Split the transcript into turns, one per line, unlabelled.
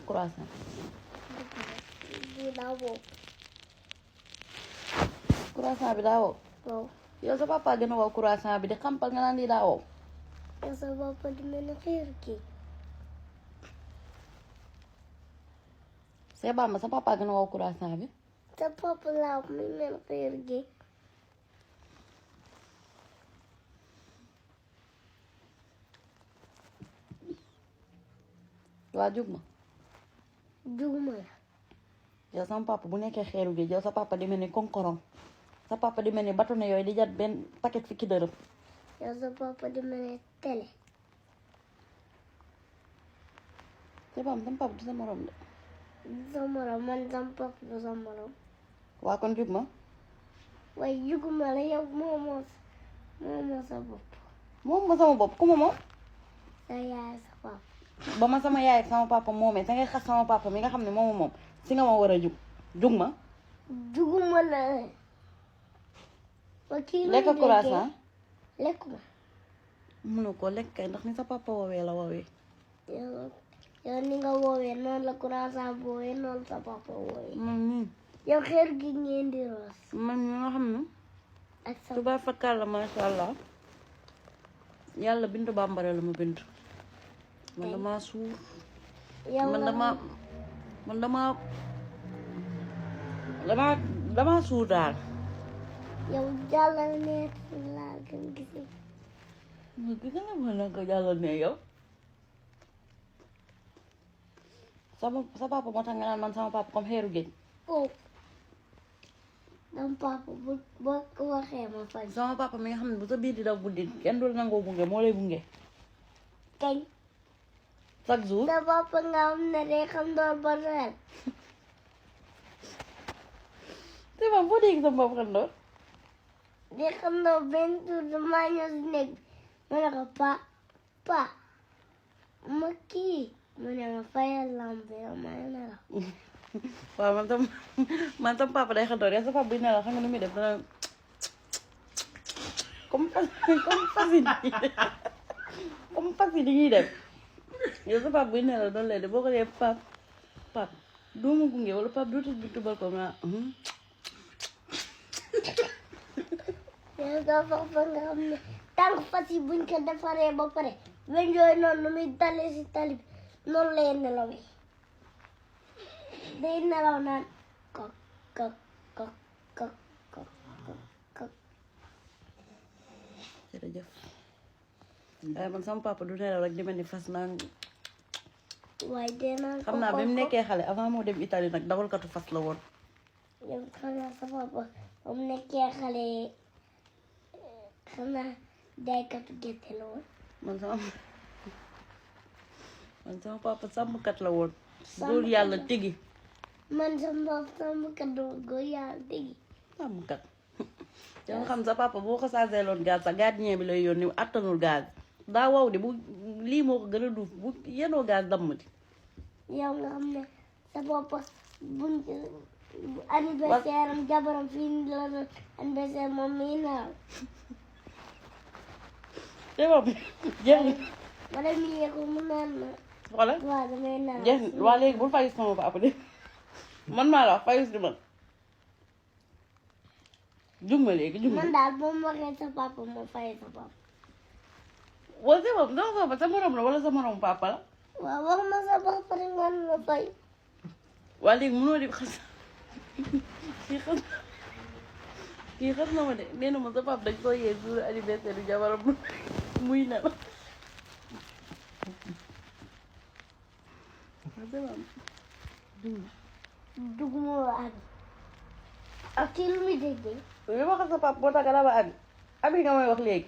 croissant.
Bii daa wow.
Croissant bi daa wow.
Wow.
yow sa papa gën a wow croissant bi di xampal nga naan lii daa wow.
Yow sa papa di mel ni xiiru kii.
c'est Bamba sa papa gën a wow croissant bi.
Sa papa laa muy mel ni xiiru kii.
waa jug ma.
Juguma la.
yow sama papa bu nekkee xeeru géej yow sa papa di mel ni konkorong sa papa di mel ni bâtonnet yooyu di jat benn paquet fukki dërëm.
Yow sa papa di mel ni télé.
c'est Bamba sama papa du sa morom de.
Sa morom man sama papa du sa morom.
waa kon jug ma.
waaye juguma la yow moomoo sa bopp.
moom ma sama bopp ku ma moom.
Sa yaay sa papa.
ba ma sama yaay ak sama papa moomee te ngay xas sama papa mi nga xam ne moomu moom si nga ma war a jug jug ma.
Juguma la. wa kii
lekk croissant.
lekkuma.
mënu ko lekk kay ndax ni sa papa woowee la woowee.
yow ni nga woowee noonu la croissant woowee noonu sa papa woowee.
man mii.
yow xeer gi ngeen di roos.
man mi nga xam ne.
ak sa
tubaab fakkal la macha allah. yàlla bindu bambara la mu bind. man damaa suur.
yow
man damaa suur daal.
yow jàllal ne laa gën gisi.
ma gis nga ma la ko jàllal ne yow. sa papa moo tax nga naan man sama papa comme xeeru géej.
oh. dam papa boo ko waxee ma faj.
sama papa mi nga xam ne bu sa biir di daw guddi kenn du la nangoo gunge moo lay gunge.
kañ.
chaque jour.
sa papa nga xam ne day xam door ba reer.
c'est bon boo dégg sama papa xam door.
day xam door benn jour damaa ñëw si néeg ma ne ko pa ma kii ma ne ma fayal lampe yow ma ne la.
waaw man tam papa day xam door yow sa papa buy nelaw xam nga nu muy def dana comme fas yi ñuy def yow sa papa buy nelaw doon lay def boo ko dee pap doomu gunge wala pap dootul bi tubal ko nga
yow sa papa nga xam ne tànk fas yi buñ ko defaree ba pare weñ yooyu noonu nu muy dalee si tali bi noonu lay nelawee day nelaw naan kok kok kok kok kok kok.
jërëjëf waaye man sama papa du nelaw rek di mel ni fas naan
waaye dina
xam naa bi mu nekkee xale avant moo dem Italie nag dawalkatu fas la woon.
yow xam naa sa papa ba mu nekkee xale xam naa jaaykatu gerte la woon.
man sama papa sàmmkat la woon. góor yàlla tigi.
man sama papa sàmmkat la woon góor yàlla tigi.
sàmmkat. te nga xam sa papa boo ko chargé loon gaz sa gardien bi lay yónni attanul gaz daa wow de bu lii moo ko gën a duuf bu yenoo gaz damm di.
yow nga xam ne sa papa buñ anniversaire am jabaram fii la doon anniversaire moom mii naaw.
te moom jeex
ma dem yee ko mu naan ma.
wala
waaw damay naan.
jeex waa léegi bul fayus sama papa de man maa la wax fayus di man jug ma léegi jug ma.
man daal boo ma waxee sa papa ma fay sa papa.
wala si moom sama papa sa morom la wala sa morom papa la.
waaw wax ma sa papa rek man ma fay.
waa léegi mënoo di xas kii xas na ma de nee na ma sa papa dañ ko yee jour anniversaire du jabaram muy na la.
duguma wa ak kii lu muy dégg.
li ma xam sa papa moo tax nga dama abi nga may wax léegi.